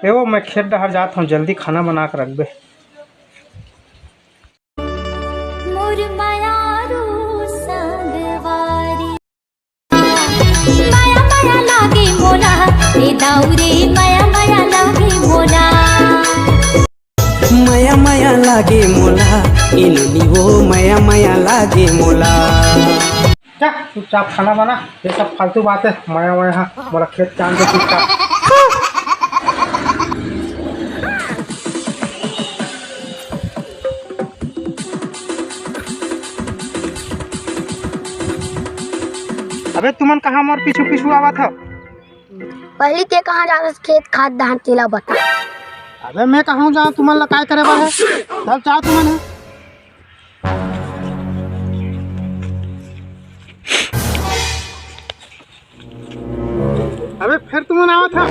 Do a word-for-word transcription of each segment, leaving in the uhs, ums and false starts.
ए वो, मैं खेत डहर जात हूँ, जल्दी खाना बना के रखबे। मोर मयारू संगवारी, मया मया लागे मोला, ए दाऊ रे, मया मया लागे मोला। मया मया लागे मोला, ए नोनी वो मया मया लागे मोला। जा, चुपचाप खाना बना, ये सब फालतू बात है। मया मया, हाँ, मोला खेत जान के चुपचाप। अबे तुमन कहाँ मोर पीछू पीछू आवत हो? पहली ते कहाँ जाथस खेत खाद धान तेला बता। अबे मैं कहूँ जाऊँ, तुमन ला काय करे बर है? तब जाओ तुमन है। अबे फिर तुमन आवत हा।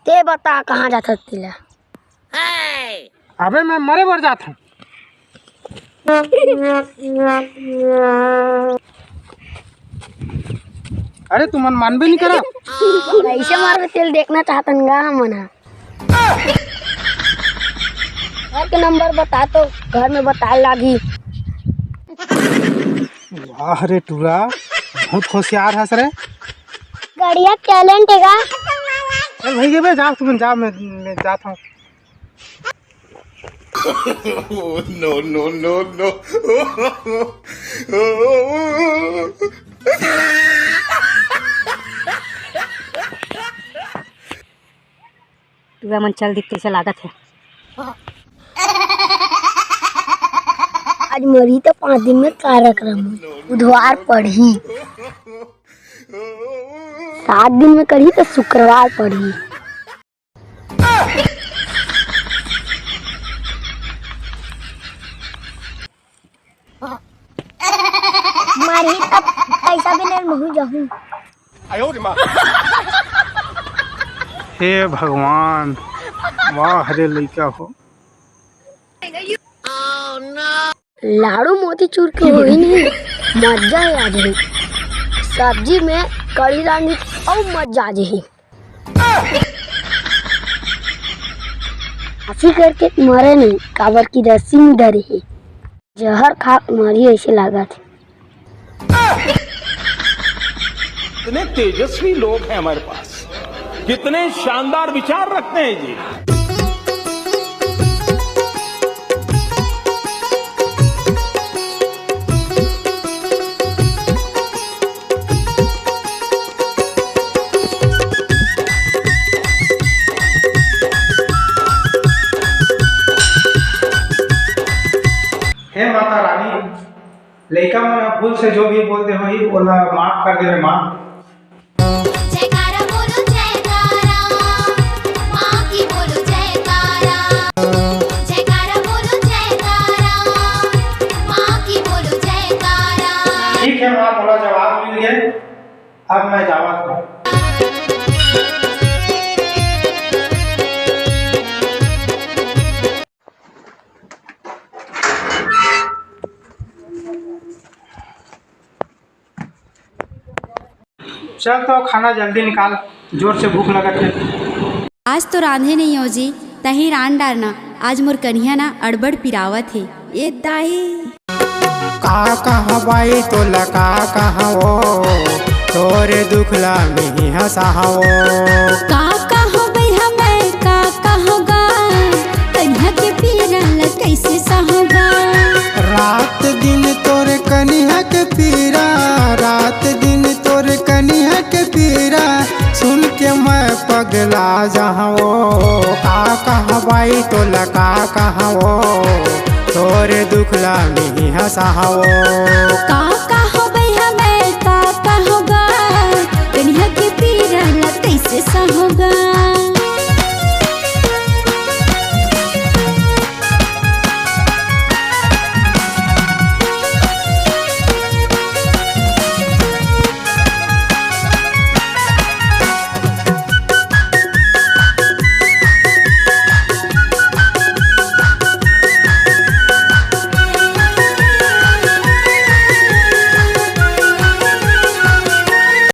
ते बता कहाँ जाथस तेला। अबे मैं मरे बर जात हूँ। अरे तुमन मानबे नहीं करा। कैसे मारबे तेल देखना चाहतन गा हमन हा। घर के नंबर बता तो घर में बताए लागी। वाह रे टूरा, बहुत होशियार हस रे। गड़िया टैलेंट है गा। चल भाई, ये बे, जा तुम, जा, मैं, मैं जाता हूँ। No, no, no, no। टूरा मन चल दिख, कैसे लागत है? आज मरही तो पाँच दिन में कार्यक्रम, बुधवार पड़ही, सात दिन में करही तो शुक्रवार पड़ही। मरही तब पैसा भी नहीं, महू जाहूँ। हे भगवान, वाह रे लइका हो। लाडू मोतीचूर के होही नहीं, मजा ही आ जाही। सब्जी में कढ़ी रांधी अउ मजा आ जाही। फांसी करके मरे नहीं, काबर की रस्सी में धरे हे। जहर खा के मरही ऐसे लागत हे। इतने तेजस्वी लोग हैं हमारे पास, कितने शानदार विचार रखते हैं जी। हे माता रानी, लइका मन ह भूल से जो भी बोल दे होही, ओला माफ कर देवे माँ। जयकारा बोलो जयकारा, माँ की बोलो जयकारा। जयकारा बोलो जयकारा, माँ की बोलो जयकारा। ठीक है माँ, मोला जवाब मिल गए, अब मैं जावत हूँ। चल तो खाना जल्दी निकाल, जोर से भूख लगत हे। आज तो रांधे नहीं हो जी, तही रांध डारना। आज मोर कनिहा ना अड़बड़ पिरावत हे। ए दाई। का कहबाई तोला का कहवो, तोरे दुख ला मिही हंसावो। का कहबे हमें का कहगा, कनिहा के पीरा ला कैसे सहगा। रात दिन तोर कनिहा के पीरा, रात दिन तोर कनिहा के पीरा, सुन के मैं पगला जाहूँ। का कहबाई तोला का कहवो, तोरे दुख ला मिही हंसावो। का कहबे हमें का कहगा, कनिहा के पीरा ला कैसे सहगा।